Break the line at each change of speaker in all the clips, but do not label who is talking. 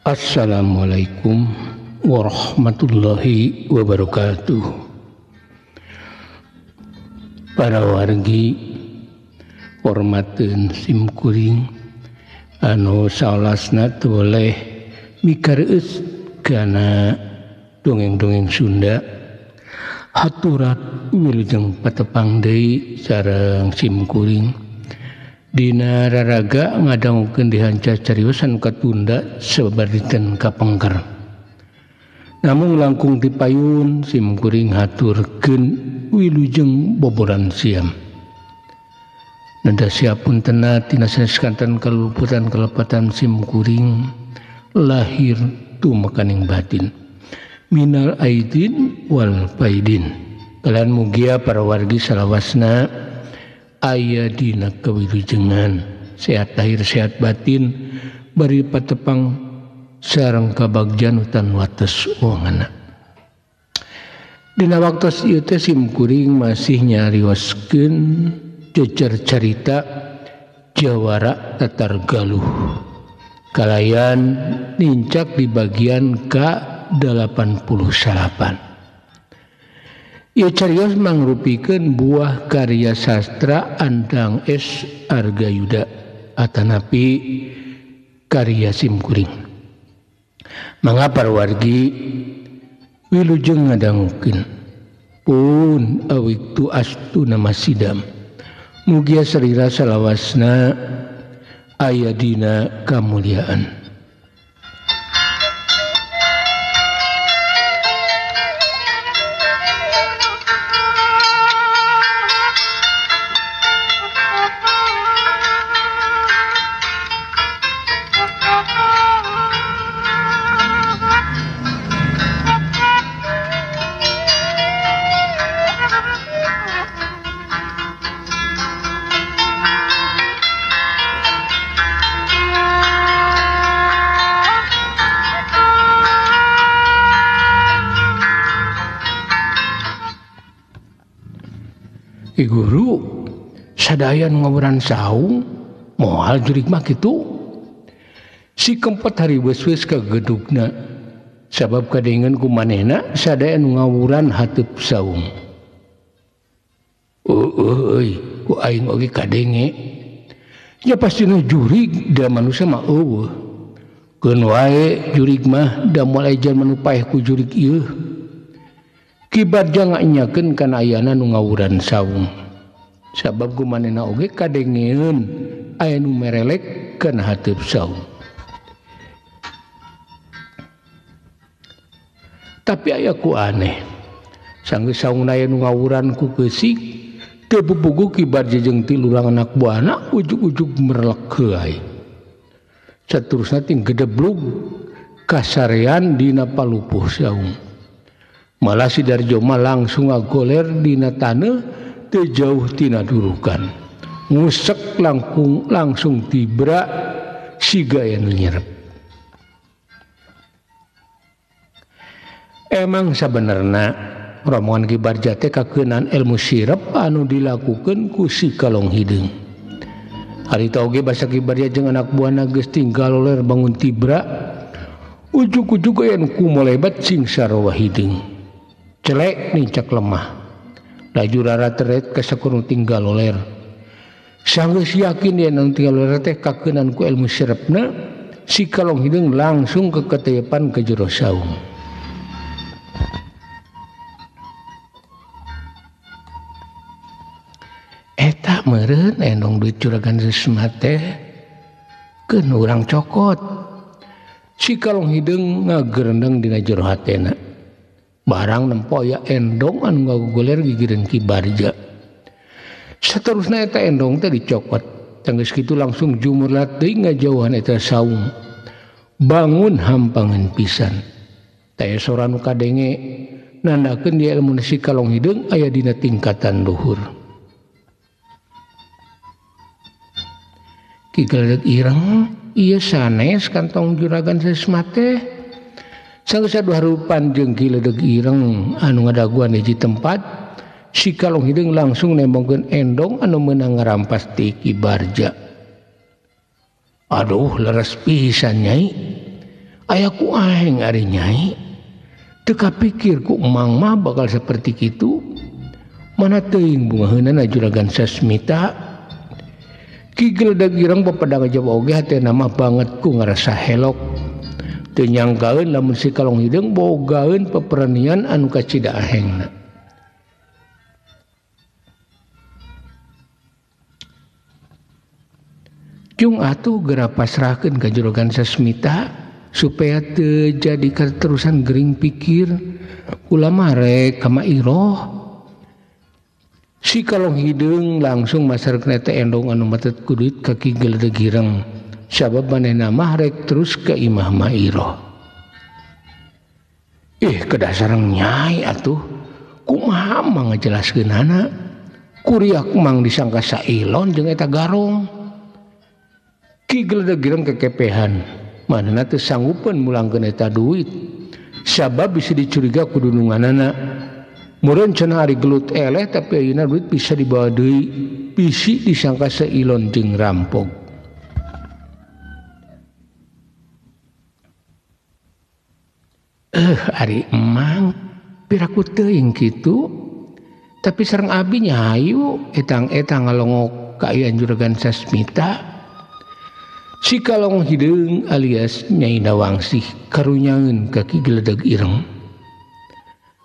Assalamualaikum warahmatullahi wabarakatuh. Para wargi hormateun simkuring anu saolasna teu boleh mikareus kana dongeng-dongeng Sunda. Haturat wilujeng patepang deui sareng simkuring. Dina raraga ngadangukeun dihanca carios anu katunda sababar dinten kapengker. Namung langkung dipayun simkuring haturkeun wilujeng boboran siam. Nada siapuntena tina sanes kanten kaluputan kalepatan simkuring lahir tumekaning batin. Minal aidin wal faidin. Kalian mugia para wargi salawasna aya dina kawilujengan, sehat lahir sehat batin, bari patepang sareng kabagjan hutan wates wangana. Dina waktos ieu teh simkuring masih nyarioskeun jejer carita Jawara Tatar Galuh. Kalayan nincak di bagian ka-89. Ieu carios mangrupikeun buah karya sastra Andang S. Argayuda atanapi karya simkuring. Mangga para wargi wilujeng ngadangukeun pun awiktu astu nama sidam. Mugia sarira salawasna aya dina kamuliaan. Guru sadaya nu ngawuran saung moal jurig mah kitu. Si kempot hari weus-weus ka gedugna sabab kadengeun ku manehna sadaya nu ngawuran hateup saung. Eueuh euy ku aing oge kadenge. Ya pastina jurig da manusia mah eueuh. Keun wae jurig mah da moal aya jalma nu paeh ku jurig ieu. Kibar janganyakeun kana ayana nu ngawuran saung. Sabab ku manehna oge kadengeun aya nu merelek kana hateup saung. Tapi aya ku aneh. Sanggeus saungna aya nu ngawuran ku keusik, teu pupugu kibar jeung tilu anak buahna ujug-ujug merlek heuay. Saterusna ting gedeblug kasarean dina palupuh saung. Malah si Darjo mah langsung ngagoler dina taneuh teu jauh tina durukan. Ngusek langsung tibra siga anu nyerep. Emang sabenerna rombongan Ki Barja teh kakeunan ilmu sirep anu dilakukeun ku si Kalong Hideung. Harita oge basa Ki Barja jeung anak buahna geus tinggal loler bangun tibra, ujug-ujug aya nu kumolebat sing sarua hideung. Celek nincak lemah. Laju rara teret kasakurung tinggal loler. Sanggeus yakin yen anu tinggal loler teh kakeunan ku ilmu sirepna, si Kalong Hideung langsung keketepan ke jero saung. Eta meureun endong duit juragan Sesma teh keun urang cokot. Si Kalong Hideung ngagerendeng dina jero hatena. Barang nempo aya endong anu ngagoler gigireun Ki Barja. Saterusna eta endong teh dicokot. Tanggeus kitu langsung jumurlat deui ngajauhan eta saung. Bangun hampangan pisan. Taya sora nu kadenge nandakeun dia ilmu si Kalong Hideung aya dina tingkatan luhur. Ki Gledeg Ireng ieu sanes kantong juragan Sesma teh. Sanggeus saduharupan jeung Ki Gledeg Ireng anu ngadaguan hiji tempat, si Kalong Hideung langsung nembongkeun endong anu meunang ngarampas ti Ki Barja. Aduh leres pisan nyai. Aya ku aing ari Nyai. Teu kapikir ku Emang mah bakal seperti kitu. Mana teuing bungaheunana Juragan Sasmita. Ki Gledeg Ireng pepada ngajawab oge hatena mah banget ku ngarasa helok. Teu nyangkaeun lamun si Kalong Hideung bogaeun peperanian anu kacida ahengna. Jung atuh geura pasrahkeun ka Juragan Sasmita supaya teu jadi keterusan gering pikir kula mah rek ka Mairoh. Si Kalong Hideung langsung masarkeun eta endong anu matet ku duit ka Ki Gledeg Ireng sabab manehna mah rek terus ka imah Mairoh. Ih kedah sareng Nyai atuh kumaha mah ngajelaskeunana kuriak mang disangka sailon jeung eta garong. Ki Gledeg Ireng kekepehan manehna teu sanggupeun mulangkeun eta duit sabab bisa dicuriga ku dununganana. Meureun cenah ari gelut eleh tapi ayeuna duit bisa dibawa deui bisi disangka sailon jeung rampok. Ari emang piraku teuing kitu tapi sareng abi nya hayu etang-etang ngalongok ka aya Juragan Sasmita. Si Kalong Hideung alias Nyai Nawangsih karunyaeun ka Ki Gledeg Ireng.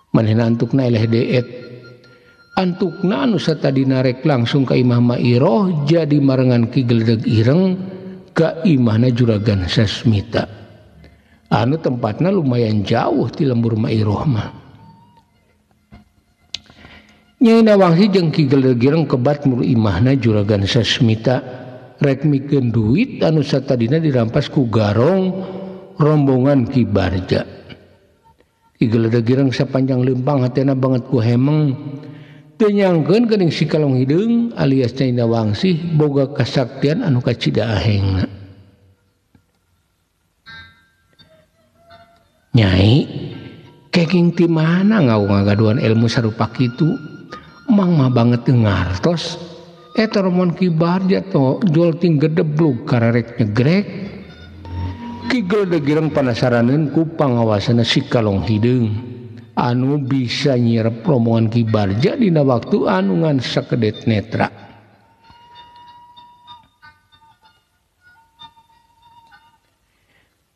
Manehna antukna eleh deet. Antukna anu satadina rek langsung ka imah Mairoh jadi marengan Ki Gledeg Ireng ka imahna Juragan Sasmita. Anu tempatna lumayan jauh ti lembur Mairoh mah. Nyai Nawangsih jeung Ki Gledeg Ireng kebat mur imahna Juragan Sasmita. Rek mikeun duit anu satadina dirampas ku garong rombongan Ki Barja. Ki Gledeg Ireng sapanjang leumpang hatena banget ku hemeng. Teu nyangkeun geuning si Kalong Hideung alias Nyai Nawangsih boga kasaktian anu kacida ahengna. Nyai, kenging ti mana ngagaduhan ilmu sarupa kitu? Mang mah banget teu ngartos. Eta rombongan Ki Barja to jual ting gedeblug kararek nyegrek. Ki Gledeg Ireng panasaraneun ku pangawasana si Kalong Hideung anu bisa nyirep rombongan Ki Barja dina waktu anu ngan sakedet netra.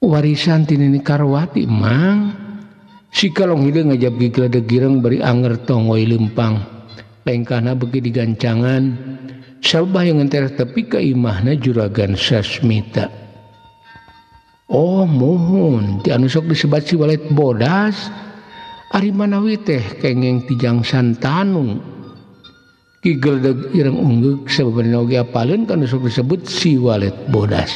Warisan ti Nini Karwati mang. Si Kalong Hideung ngajab Ki Gledeg Ireng bari anger tonggoy leumpang. Lengkahna beuki digancangan sabab hayang ngenteres tepi ka imahna Juragan Sasmita. Oh mohon ti anu sok disebat si Walet Bodas ari manawi teh kengeng ti Jang Santanu. Ki Gledeg Ireng unggeuk sabab oge apaleun ka anu sok disebut si Walet Bodas.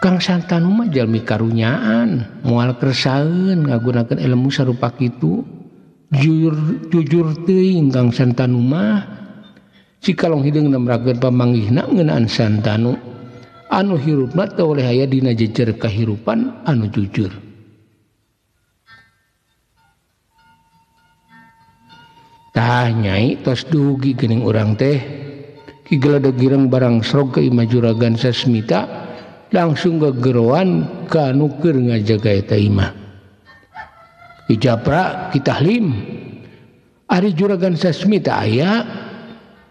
Kang Santanu mah jalmi karunyaan moal kersaeun ngagunakeun ilmu sarupa kitu. Jujur teuing Kang Santanu mah. Si Kalong Hideung nemrakeun pamanggihna ngeunaan Santanu anu hirupna teu oleh aya dina jejer kahirupan anu jujur. Tah Nyai tos dugi geuning urang teh. Ki Gledeg Ireng barang srog ka imah Juragan Sasmita langsung gegeroan ka anu keur ngajaga eta imah. Ki Japra Ki Tahlim ari Juragan Sasmita aya.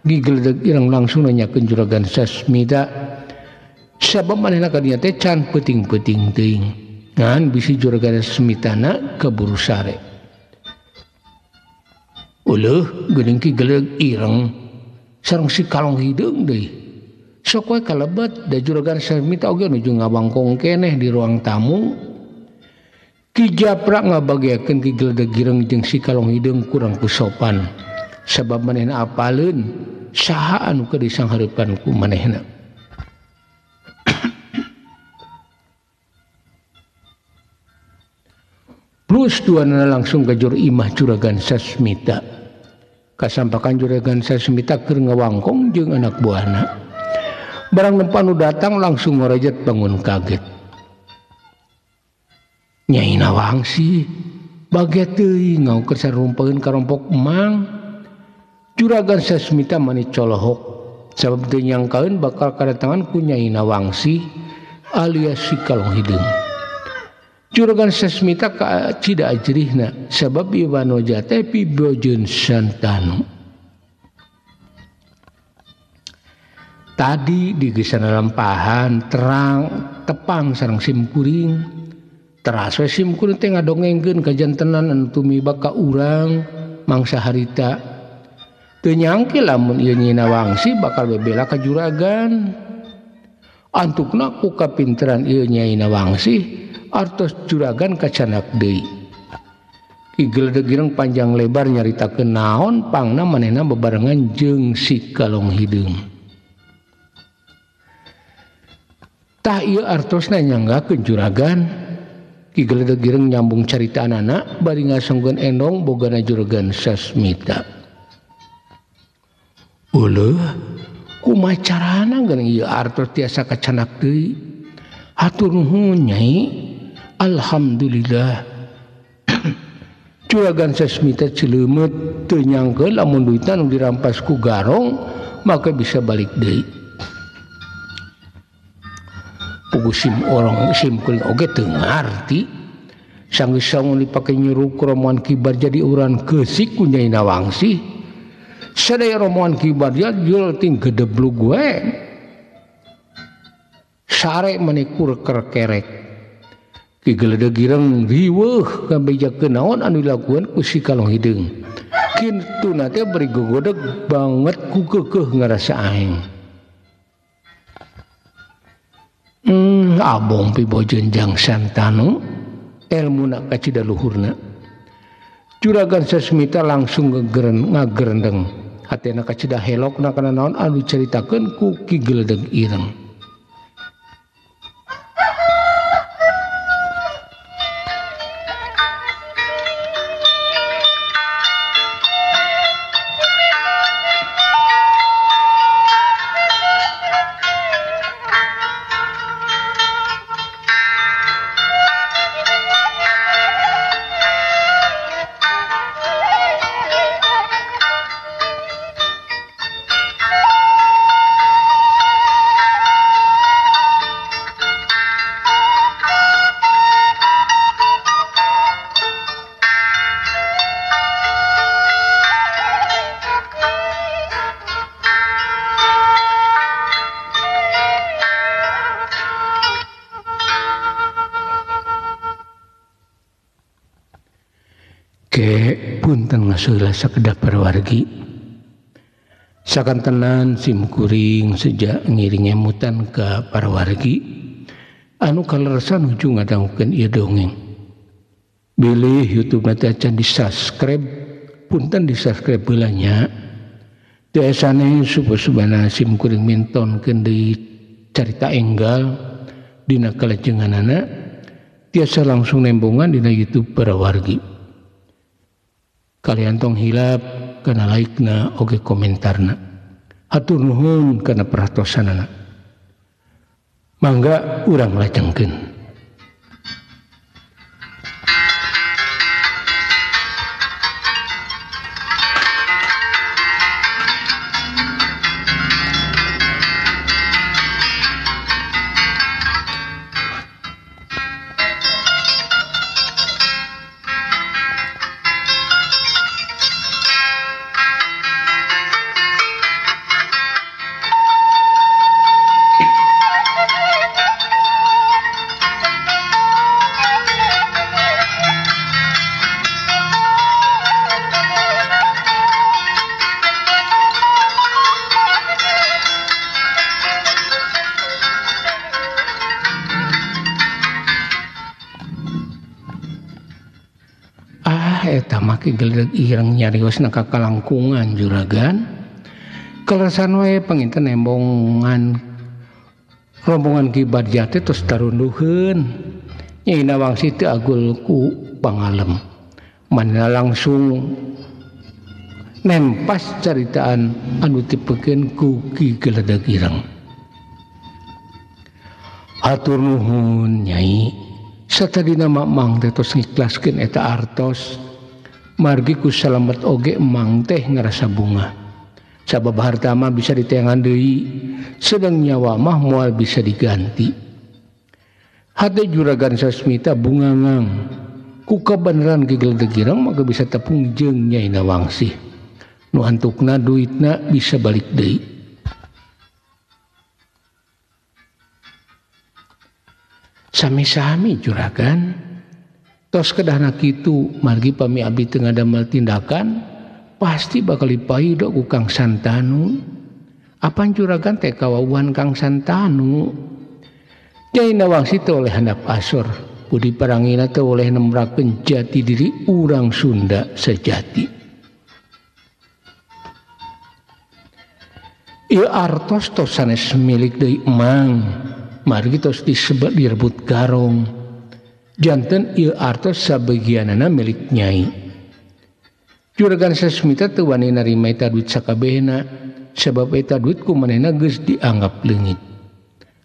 Ki Gledeg Ireng langsung nanyakeun Juragan Sasmita sabab manehna ka dinya teh can peuting-peuting teuing ngan bisi Juragan Sasmitana keburu sare. Uleuh geuning Ki Gledeg Ireng sareng si Kalong Hideung deui. Sok we kalebet da Juragan Sasmita oge nuju ngabangkong keneh di ruang tamu. Ki Japra ngabagiakeun Ki Gledeg Ireng jeung si Kalong Hideung kurang ku sopan sabab manehna apaleun saha anu keur disanghareupan ku manehna. Plus duanana langsung gajur imah Juragan Sasmita. Kasampakan Juragan Sasmita keur ngawangkong jeung anak buahna. Barang nempan nu datang langsung ngorejat bangun kaget. Nyai Nawangsih bagia teuing ngaukeun sarumpeun ka rompok emang. Juragan Sasmita mani colohok sabab teu nyangkaeun bakal kadatangan ku Nyai Nawangsih alias si Kalong Hideung. Juragan Sasmita kacida ajrihna sabab ieu wanoja teh pibojeun Santanu. Tadi di geusana lampahan terang tepang sareng simkuring. Teras we simkuring teh ngadongengkeun kajantenan anu tumiba ka urang mangsa harita. Teu nyangke lamun ieu Nyi Nawangsi bakal bebela ka juragan. Antukna ku kapinteran ieu Nyai Nawangsi artos juragan kacanak deui. Ki Geledeg Ireng panjang lebar nyaritakeun naon pangna manehna bebarengan jeung si Kalong Hideung. Tah ieu artosna nyanggakeun juragan. Ki Geledeg Ireng nyambung caritaanana bari ngasongkeun endong bogana Juragan Sasmita. Uleuh, kumaha carana geuning ieu artos tiasa kacanak deui? Hatur nuhun Nyai. Alhamdulillah. Juragan Sasmita celeumeut teu nyangka lamun duitna nu dirampas ku Garong maka bisa balik deui. Pugu sim orang sim kuring oge teu ngarti. Sanggeus saung dipake nyuruk rombongan Ki Barja diuran keusik ku Nyai Nawangsi. Sadaya rombongan Ki Barja jul ting gedeblug we. Sare manikur kerkerek. Ki Geledeg Ireng riweuh ngabejakeun naon anu dilakuan ku si Kalong Hideung. Kintuna teh bari gogodeg banget ku keukeuh ngarasa aing. Abong pibojeun jang Santanu elmuna kacida luhurna. Juragan Sasmita langsung ngagerendeng. Hatena kacida helokna kana naon anu dicaritakeun ku Ki Geledeg Ireng. Punten ngasuhlah sakedap perwargi. Sakantenan simkuring sejak ngiring emutan ke parwargi anu kaleresan nuju ngadangukeun ieu dongeng. Bilih YouTube na teh acan di-subscribe, punten di-subscribe heula nya. Teu esane supa-supana simkuring mintonkeun deui carita enggal dina kalajenganana tiasa langsung nembongan dina YouTube parawargi. Kalian tong hilap kana like-na oge komentarna. Hatur nuhun kana perhatosanana. Mangga urang lajengkeun. Eta mah Ki Geledeg Ireng nyariosna ka kalangkungan juragan. Kaleresan we panginten nembongan rombongan Ki Barja teh tos tarunduheun. Nyai Nawangsi teu agul ku pangalem. Manehna langsung nempas caritaan anu dipekeun ku Ki Geledeg Ireng. Hatur nuhun Nyai. Satadina Mamang teh tos ngikhlaskeun eta artos. Margi ku salamet oge emang teh ngerasa bunga. Sabab harta mah bisa diteangan deui, sedang nyawa mah moal bisa diganti. Hate Juragan Sasmita bungangang ku kabeneran Ki Gledeg Girang maka bisa tepung jeung Nyai Nawangsih. Nu antukna duitna bisa balik deui. Sami-sami juragan tos kedahna kitu margi pami abdi teu ngadamel tindakan pasti bakal dipaido ku Kang Santanu. Apan juragan teh kawauan Kang Santanu. Nyai Nawangsih teh oleh handap asor, budi parangina teh oleh nemrakeun jati diri urang Sunda sejati. Ieu artos tos sanes milik deui emang, margi tos disebut direbut garong. Janten ieu artos sabagianana milik nyai. Juragan Sasmita teu wani narima eta duit sakabehna, sabab eta duit ku manehna geus dianggap leungit.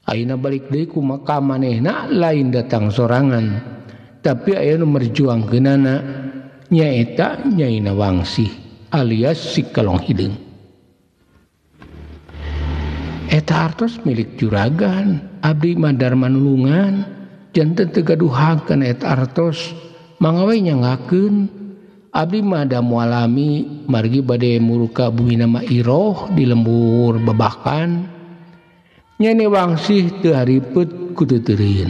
Ayeuna balik deui ku ka manehna lain datang sorangan, tapi aya nu merjuangkeunana nyaeta Nyai Nawangsih alias si Kalong Hideung. Eta artos milik juragan, abdi mah darma nulungan, janten teu gaduh hak kana eta artos, mangga we nyanggakeun. Abdi mah da moalami margi bade muruka bumi nama Iroh di lembur babakan. Nyai Nawangsih teu haripet ku teuteurieun.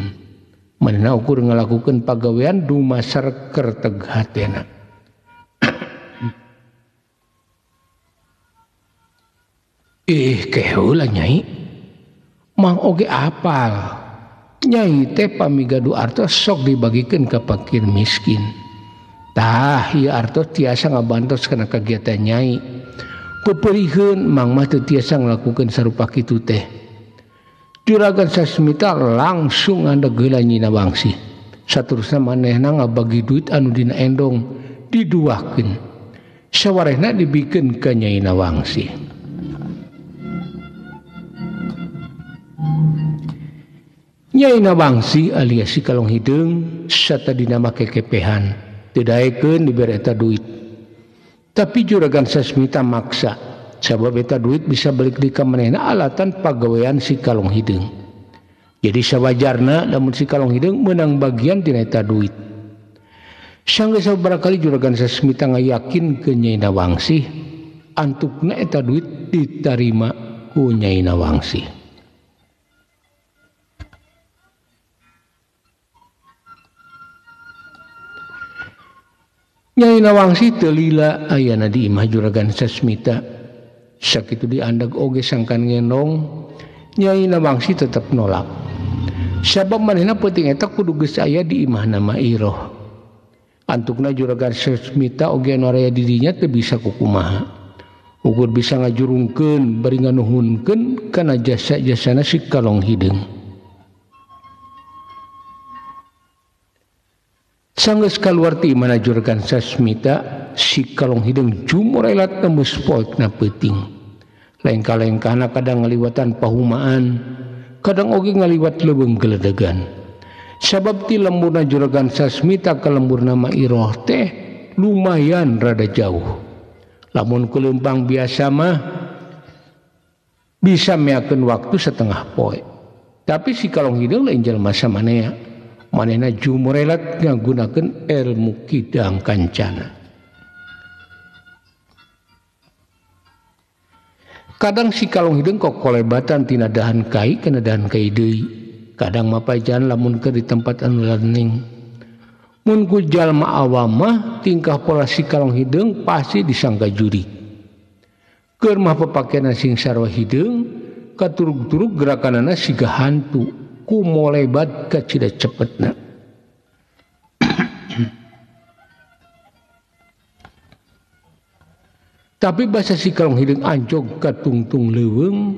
Manehna ukur ngalakukeun pagawean dumasar kerteg hatena. Ih, keheula nyai. Mang oge apal. Nyai teh pami gaduh artos sok dibagikeun ka fakir miskin. Tah, ieu artos tiasa ngabantos kana kagiatan nyai. Peperiheun mang mah teu tiasa ngalakukeun sarupa kitu teh. Juragan Sasmita langsung ngandeg heula Nyi Nawangsih. Saterusna manehna ngabagi duit anu dina endong diduakeun. Sawarehna dibikeun ka Nyai Nawangsih. Nyai Nawangsih alias si Kalong Hideung satadina make kepehan, teu daekeun dibere eta duit. Tapi Juragan Sasmita maksa, sabab eta duit bisa balik di ka manehna alatan pagawean si Kalong Hideung. Jadi sawajarna lamun si Kalong Hideung meunang bagian tina eta duit. Sanggeus sababaraha kali Juragan Sasmita ngayakinkeun Nyai Nawangsih, antukna eta duit ditarima ku Nyai Nawangsih. Nyai Nawangsih teu lila ayana di imah Juragan Sasmita. Sakitu diandag oge sangkan ngendong, Nyai Nawangsih tetep nolak. Sabab manehna peuting eta kudu geus aya di imah nama Iroh. Antukna Juragan Sasmita oge anu araya di dinya teu bisa kukumaha. Ukur bisa ngajurungkeun bari nganuhunkeun kana jasa-jasana si Kalong Hideung. Sanggeus kaluar ti imahna Juragan Sasmita, si Kalong Hideung jumurelat tembus poekna peuting. Lengkah-lengkahna kadang ngaliwatan pahumaan, kadang oge ngaliwat leuweung geledegan. Sabab ti lemburna Juragan Sasmita ka lemburna Ma Iroh teh lumayan rada jauh. Lamun kuleumpang biasa mah bisa meakeun waktu setengah poe. Tapi si Kalong Hideung lain jelema samanea. Manehna jumurelat ngagunakeun ilmu kidang kancana. Kadang si Kalong Hideung kokolebatan tina dahan kai kana dahan kai deui. Kadang mapajan lamun keur di tempat anu lening. Mun ku jalma awam mah tingkah pola si Kalong Hideung pasti disangka juri. Keur mah papakeana sing sarua hideung, katurug-turug gerakanana siga hantu. Ku molebat kacida cepetna. Tapi basa si Kalong Hideung anjog ka tungtung leuweung,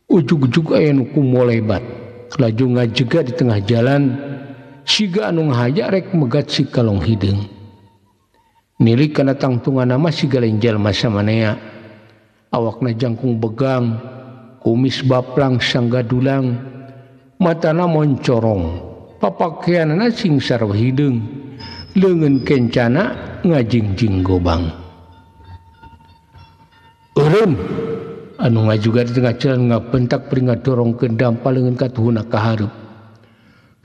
ujug-ujug aya nu ku molebat. Laju ngajega di tengah jalan, siga anu ngahaja rek megat si Kalong Hideung. Nilik kana tangtunganna mah siga lain jalma samanea. Awakna jangkung begang, kumis baplang sanggadulang, matana moncorong, papakeanana sing sarua hideung, leungeun kencana ngajingjing gobang. Eureun anu ngajuga di tengah jalan ngabentak bari ngadorongkeun dampal leungeun katuhuna ka hareup.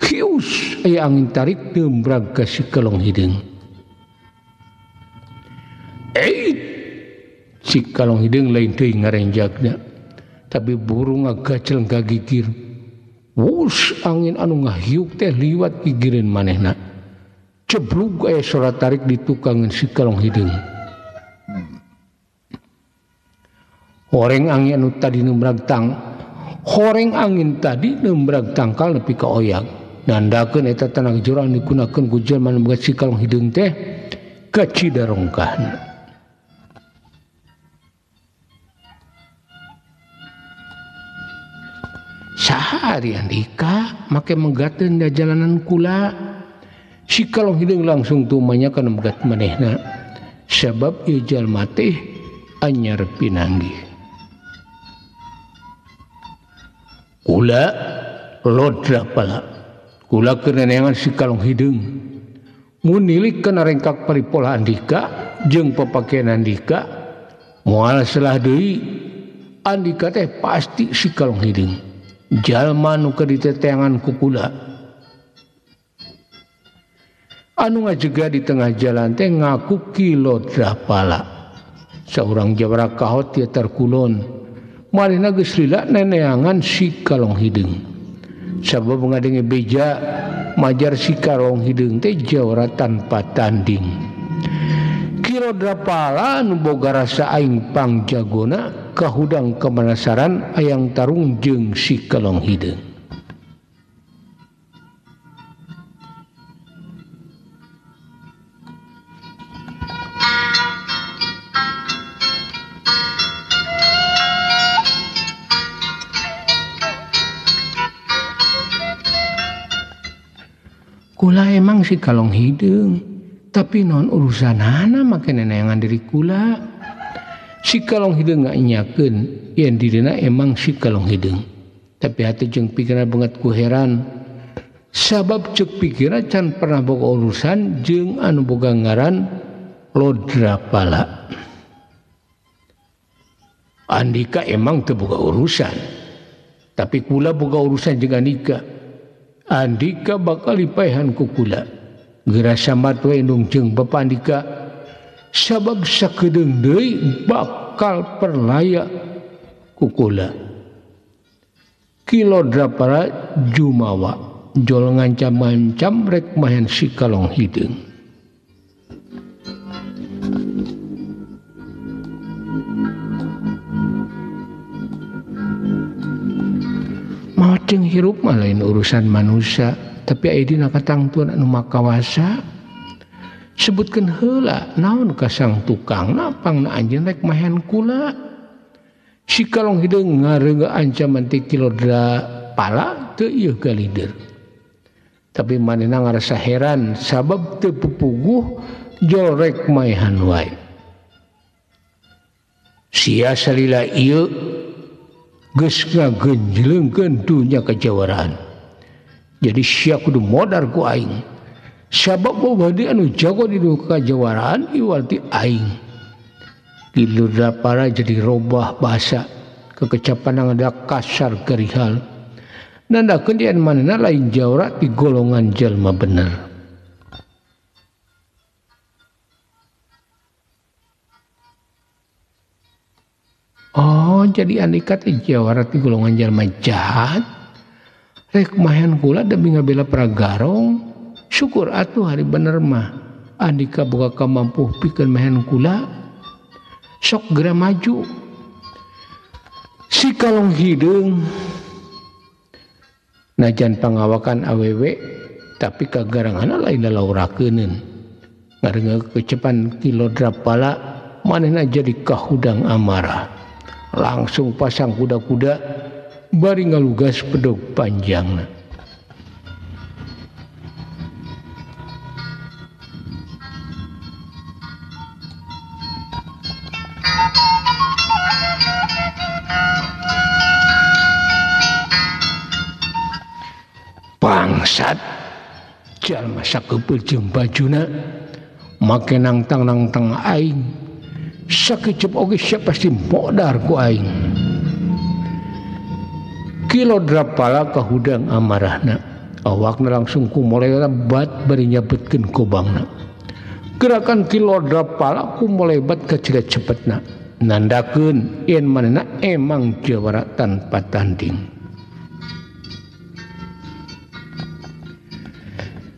Hius aya angin tarik nembrag ka si kalong hideung. Si kalong hideung lain teuing ngarenjagna, tapi burung ngagacel gagigir. Wus angin anu ngahiuk teh liwat gigireun manehna. Ceblug aya sora tarik di tukangan si kalong hideung. Horeng angin anu tadi nembrag tang, horeng angin tadi nembrag tangkal nepi ka oyag. Nandakeun eta tanah jurang digunakeun ku jelema nu boga si kalong hideung teh ka Cidarongkahna. Saha ari Andika make megateun da jalanan kula. Si kalong hideung langsung tumanya kana megat manehna. Sabab ieu jalma teh anyar pinanggih. Kula lodra pala. Kula keur neneangan si kalong hideung. Mun nilik kana rengkak paripola Andika jeung papakean Andika, moal salah deui Andika teh pasti si kalong hideung. Jalma nu keur diteteangan ku kula. Anu ngajega di tengah jalan teh ngaku Ki Lodra Pala. Saurang jawara kahot tiatar kulon. Manehna geus lila neneangan si kalong hideung. Sabab ngadenge beja majar si kalong hideung teh jawara tanpa tanding. Ki Lodra Pala nu boga rasa aing pangjagona kahudang kemanasaran ayang tarung jeung si kalong hideung. Kula emang si kalong hideung, tapi non urusanana make neneangan diri kula. Si kalong hideung ngainyakeun yen dirina emang si kalong hideung. Tapi hati jeung pikiran banget ku heran. Sabab ceuk pikiran can pernah boga urusan jeung anu boga ngaran Lodra Pala. Andika emang teu boga urusan. Tapi kula boga urusan jeung Andika. Andika bakal dipaehan ku kula. Geura samat we indung jeung bapa Andika. Sabab sakedeung deui bakal perlaya ku kula. Ki Lodra Pala jumawa jol ngancam-ngancam rek mahen si kalong hideung. Maot jeung hirup mah lain urusan manusia, tapi aya dina katangtuan anu makawasa. Sebutkeun heula naon kasang tukangna pangna anjeun rek mahen kula. Si kalong hideung ngareungeuh ancaman ti Ki Lodra Pala teu ieu galider. Tapi manehna ngarasa heran sabab teu pupuguh jol rek maehan wae. Sia salila ieu geus ngagenjleungkeun dunya kajawaraan. Jadi sia kudu modar ku aing. Sabab boga deui anu jago di dunya kajawaraan iwal ti aing. Ki Lodra Pala jadi robah bahasa kekecapan ada kasar gerihal. Nandakeun yen manehna lain jawara ti golongan jalma bener. Oh, jadi Andika teh jawara ti golongan jalma jahat. Rek mahen kula demi ngabela pragarong. Syukur atuh hari bener mah Andika boga kamampuh pikeun mahen kula. Sok geura maju. Si kalong hideung najan pangawakan awewe tapi kagaranganna lain lalaurakeunun. Ngareungeuh kecepan Ki Lodra Pala manehna jadi kahudang amarah. Langsung pasang kuda-kuda bari ngalugas pedog panjangna. Bangsat jalma sakeupeuh jeung bajuna make nangtang-nangtang aing. Sakecep oge sia pasti modar ku aing. Ki Lodra Pala kahudang amarahna Awakna langsung kumolebat bari nyabetkeun kobangna. Gerakan Ki Lodrapala kumolebat kacida cepetna. Nandakeun yen manehna emang jawara tanpa tanding.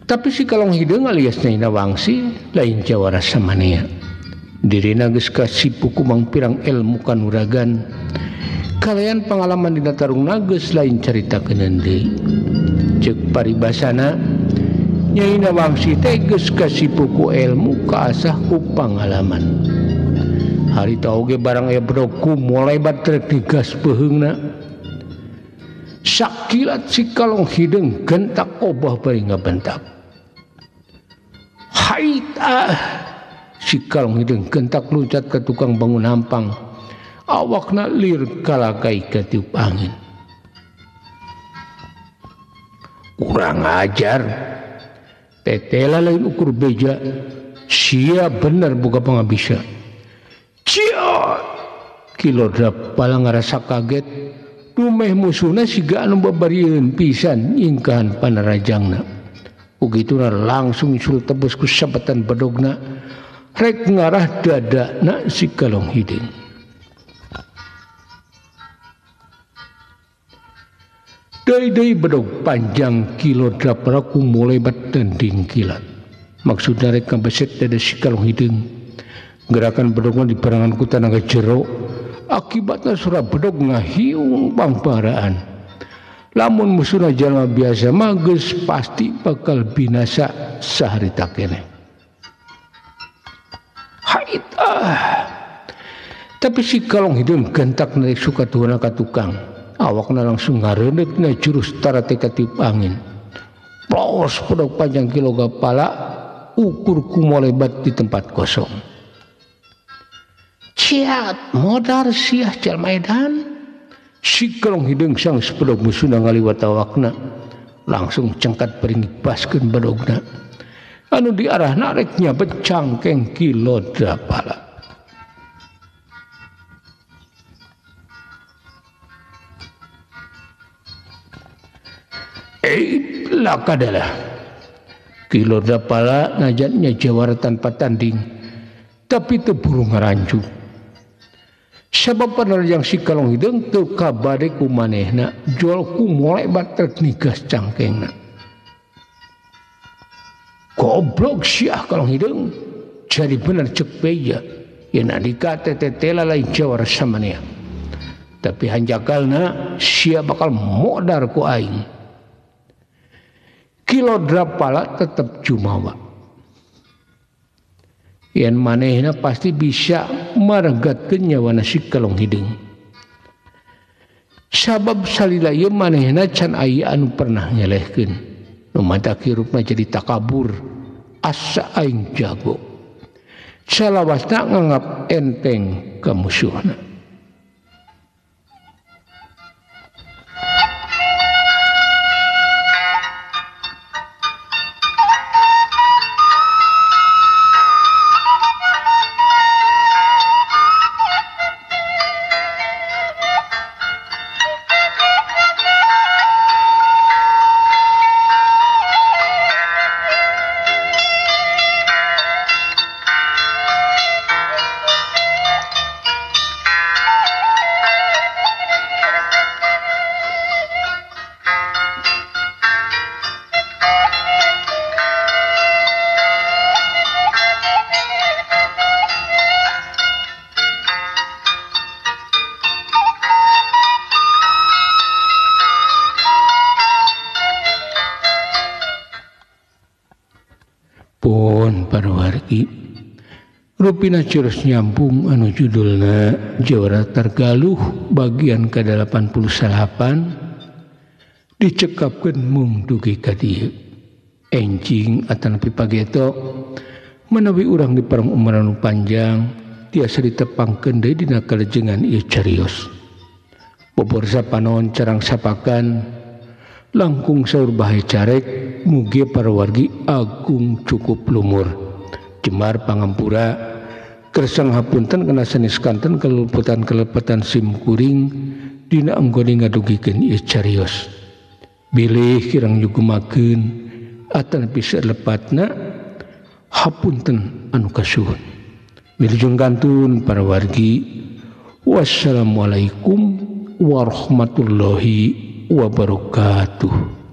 Tapi si Kalong Hideung alias Nyai Nawangsi lain jawara samanea. Dirina geus kasipu ku mangpirang ilmu kanuragan. Kalayan pengalaman dina tarungna geus lain caritakeun deui. Ceuk paribasana Nyai Nawangsi teh geus kasipu ku ilmu kaasah ku pangalaman. Harita oge barang aya bedog kumolebat rek digas beuheungna. Sakilat si Kalong Hideung gentak obah bari ngabentak. Hait ah! Si Kalong Hideung gentak luncat ke tukang bangun hampang. Awakna lir kalakai katiup angin. Kurang ajar. Tetela lain ukur beja. Sia bener buka pangabisa. Ciot! Ki Lodrapala ngarasa kaget. Dumeh musuhna siga anu babarieun pisan nyingkahan panarajangna. Ugituna langsung nyusul tebus ku sabetan bedogna. Rek ngarah dadana si Kalong Hideung. Deui-deui bedog panjang Ki Lodrapala kumolebat tanding kilat. Maksudna rek ngabeset dada si Kalong Hideung. Gerakan bedogna dibarengan ku tanaga jero. Akibatna sora bedog ngahiung pangparaan. Lamun musuhna jalma biasa mah geus pasti bakal binasa saharita keneh. Hait ah. Tapi si Kalong Hideung gentak narik sukatuhna ka tukang. Awakna langsung ngareundeuk na jurus tarate katiup angin. Plos bedog panjang Ki Lodrapala ukur kumolebat di tempat kosong. Ciat modar siah jalma edan. Si Kalong Hideung sang sepedog musuhna ngaliwat awakna. Langsung cengkat bari ngibaskeun bedogna. Anu diarahna rek nyabet cangkeng Ki Lodrapala. Lakadalah. Ki Lodrapala najatnya jawara tanpa tanding, tapi teu buru ngarancu. Sabab panarajang si Kalong Hideung teu kabade ku manehna, jual ku molebat rek nigas cangkengna. Goblok siah Kalong Hideung, jadi bener ceuk beja. Yen andika tetela lain jawara samanea. Tapi hanjakalna sia bakal modar ku aing. Ki Lodrapala tetep jumawa. Yen manehna pasti bisa marenggatkeun nyawana si Kalong Hideung. Sabab salila ieu manehna can aya anu pernah nyelehkeun. Nu matak hirupna jadi takabur, asa aing jago. Salawasna nganggap enteng ka musuhna. Rupina curus nyambung anu judulna Jawara Targaluh bagian ke-88 dicekapkeun mung dugi ka dieu. Enjing atanapi pageto menawi urang di parang umuran nu panjang tiasa ditepangkeun deui dina kalejengan ieu carios. Bobor sapanon carang sapakan langkung saur bahe carek mugi para wargi agung cukup lumur. Jemar pangampura kersang hapunten kena sanes kanten keluputan kelepatan sim kuring dina anggone ngadugikeun ieu carios. Bilih kirang nyugumakeun atanapi salepatna hapunten anu kasuhun. Wilujeng kantun para wargi. Wassalamualaikum warahmatullahi wabarakatuh.